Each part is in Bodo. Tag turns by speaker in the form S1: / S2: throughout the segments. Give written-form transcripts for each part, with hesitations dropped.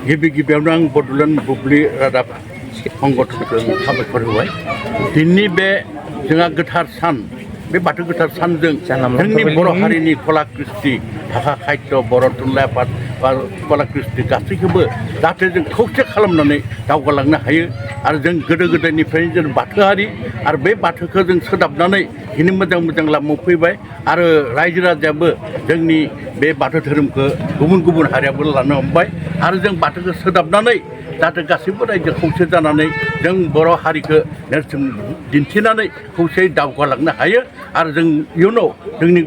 S1: गिबि गिबियावनो आं बड'लेण्ड बुब्लि रादाब संगठनखौ साबायखर होबाय। दिनैनि बे जोंहा गोथार सान, बे बाथौ गोथार सानजों जोंनि बर' हारिनि कला कृष्टि, भाषा साहित्य, बर' थुनलाइ आफाद बा कला कृष्टि गासैखौबो जाहाथे जों खौसे खालामनानै दावगालांनो हायो। आरो जों गोदो गोदायनिफ्रायनो जों बाथौआरि आरो बे बाथौखौ जों सोदाबनानै दिनै मोजां मोजां लामायाव फैबाय। आरो रायजो राजायाबो जोंनि बे बाथौ धोरोमखौ गुबुन गुबुन हारियाबो लानो हमबाय। आरो जों बाथौखौ सोदाबनानै जाहाथे गासैबो रायजो खौसे जानानै जों बर' हारिखौ नेरसोन दिन्थिनानै खौसेयै दावगालांनो हायो। आरो जों इयुनाव जोंनि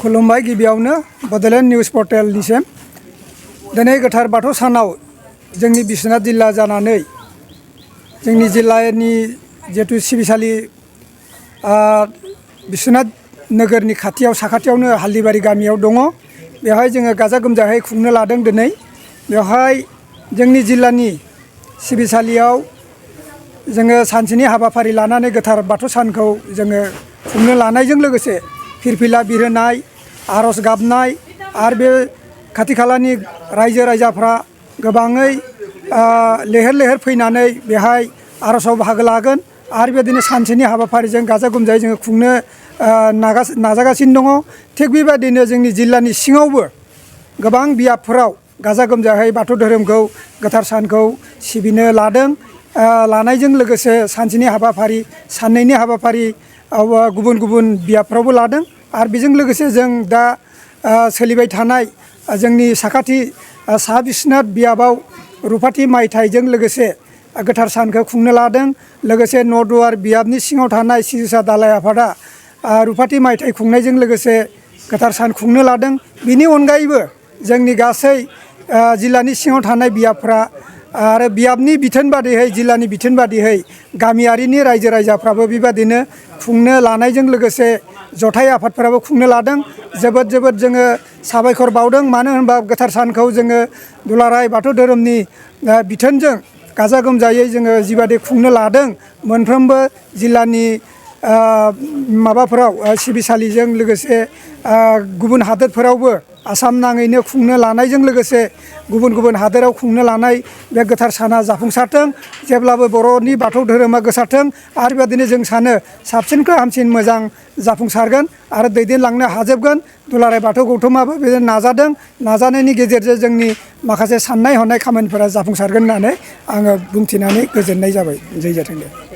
S2: खुलुमबाय। गिबियावनो बड'लेण्ड निउस पर्टेलनिसिम दिनै गोथार बाथौ सानाव जोंनि बिश्वनाथ जिल्ला जानानै जोंनि जिल्लानि जिहेतु सिबिसालि बिश्वनाथ नोगोरनि खाथियाव साखाथियावनो हाल्दिबारि गामियाव दङ। बेवहाय जोङो गाजा गोमजायै खुंनो लादों। दिनै बेवहाय जोंनि जिल्लानि सिबिसालियाव जोङो सानसेनि हाबाफारि लानानै गोथार बाथौ सानखौ जोङो खुंनो लानायजों लोगोसे फिरफिला बिरहोनाय, आर'ज गाबनाय आरो बे खाथि खालानि रायजो राजाफ्रा गोबाङै लैहोर लैहोर फैनानै बेहाय आर'जआव बाहागो लागोन। आरो बेबायदिनो सानसेनि हाबाफारिजों गाजा गोमजायै जोङो खुंनो नाजागासिनो दङ। थिग बेबायदिनो जोंनि जिल्लानि सिङावबो गोबां बियाबफोराव गाजा गोमजायै बाथौ धोरोमखौ गोथार सानखौ सिबिनो लादों। लानायजों लोगोसे सानसेनि हाबाफारि, साननैनि हाबाफारि गुबुन गुबुन बियाबफ्रावबो लादों। आरो बेजों लोगोसे जों दा सोलिबाय थानाय जोंनि साखाथि सा बिश्वनाथ बियाबाव रुफाथि मायथाइजों लोगोसे गोथार सानखौ खुंनो लादों। लोगोसे नदुवार बियाबनि सिङाव थानाय सिजुसा दालाइ आफादा रुफाथि मायथाइ खुंनायजों लोगोसे गोथार सान खुंनो लादों। बिनि अनगायैबो जोंनि गासै जिल्लानि सिङाव थानाय बियाबफ्रा आरो बियाबनि बिथोन बादियै, जिल्लानि बिथोन बादियै गामियारिनि रायजो राजाफ्राबो बेबादिनो खुंनो लानायजों लोगोसे जथाइ आफादफोराबो खुंनो लादों। जोबोद जोङो साबायखर बावदों। मानो होनबा गोथार सानखौ जोङो दुलाराय बाथौ धोरोमनि बिथोनजों गाजा गोमजायै जोङो जिबादि खुंनो लादों, मोनफ्रोमबो जिल्लानि माबाफोराव सिबिसालिजों लोगोसे गुबुन हादोरफोरावबो आसाम नाङैनो खुंनो लानायजों लोगोसे गुबुन गुबुन हादोराव खुंनो लानाय बे गोथार साना जाफुंसारथों। जेब्लाबो बर'नि बाथौ धोरोमा गोसारथों। आरो बेबायदिनो जों सानो साबसिननिफ्राय हामसिन मोजां जाफुंसारगोन आरो दैदेनलांनो हाजोबगोन। दुलाराय बाथौ गौथुमाबो बेजों नाजादों। नाजानायनि गेजेरजों जोंनि माखासे साननाय हनाय खामानिफोरा जाफुंसारगोन होननानै आङो बुंथिनानै गोजोननाय जाबाय। जै जाथों दे।